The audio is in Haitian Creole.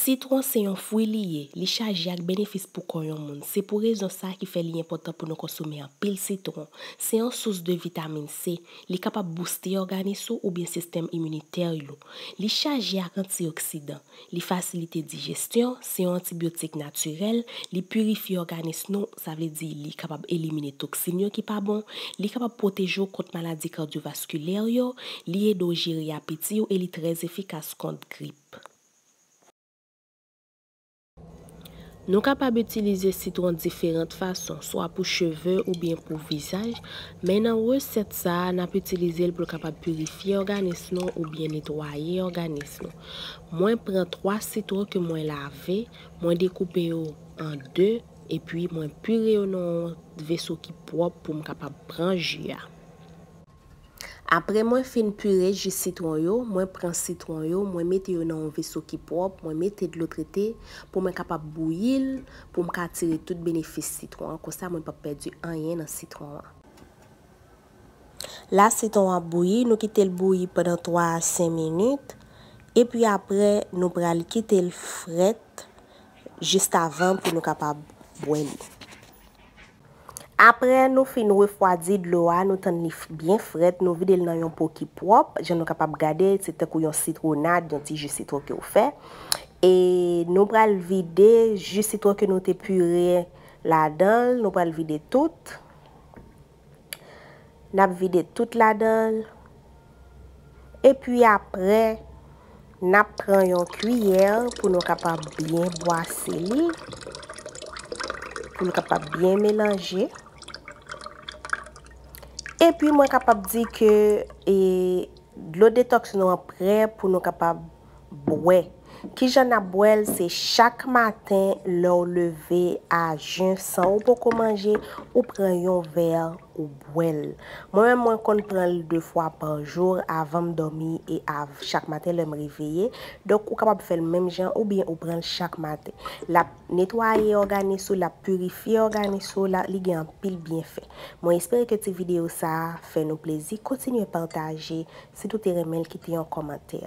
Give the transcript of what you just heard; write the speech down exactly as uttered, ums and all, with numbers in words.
Sitwon se yon fwi li ye, li chaje ak benefis pou kò yon moun. Se pou rezon sa ki fè li enpòtan pou nou konsome anpil sitwon. Se yon sous de vitamin C, li kapab bouste òganis ou oubyen sistèm iminitè ou. Li chaje ak antioksidan, li fasilite dijesyon, se yon antibyotik natirèl, li pirifye òganis nou, sa vle di li kapab elimine toksin yo ki pa bon, li kapab pwoteje w kont maladi kadyovaskilè yo, li ede w jere apeti w e li trè efikas kont grip. Nou kapab itilize sitwon diferan fason, swa pou cheve oubyen pou vizaj, men nan resèt sa a, n ap itilize l pou l kapab pirifye òganis nou oubyen netwaye òganis nou. Mwen pran twa sitwon ke mwen lave, mwen dekoupe yo an de, epi mwen pire yo nan yon veso ki pwòp pou m kapab pran ji a. Apre mwen fin pire ji sitwon yo, mwen pran sitwon yo, mwen mete yo nan yon veso ki pwòp, mwen mete dlo trete pou mwen kapab bouyi l, pou m ka tire tout benefis sitwon an. Konsa, mwen p ap pèdi anyen nan sitwon an. La, sitwon an ap bouyi, nou kite l bouyi pandan twa a senk minit. Epi apre, nou pral kite l frèt jis avan pou nou kapab bwè li. Apre nou fin refwadi dlo a, nou tann li f- byen frèt, nou vide l nan yon po ki pwòp. Jan nou kapab gade, se tankou yon sitwonad, yon ti ji sitwon ke w fè. E nou pral vide ji sitwon ke nou te pire ladan l, nou pral vide tout. N ap vide tout ladan l. Epi apre, n ap pran yon kiyè pou nou kapab byen bwase li, pou l kapab byen melanje. Epi mwen kapab di ke, e, dlo detoks nou an prè pou nou kapab bwè. Kijan n ap bwè l? Se chak maten lè w leve a jen san ou poko manje, ou pran yon vè ou bwè l. Mwen menm, mwen konn pran l de fwa pa jou avan m dòmi e av- chak maten lè m reveye. Donk, ou kapab fè l menm jan oubyen ou pran l chak maten. L ap netwaye òganis ou, l ap pirifye òganis ou, la, li gen anpil byenfè. Mwen espere ke ti videyo sa a fè nou plezi. Kontinye pataje. Si w te renmen l, kite yon kòmantè.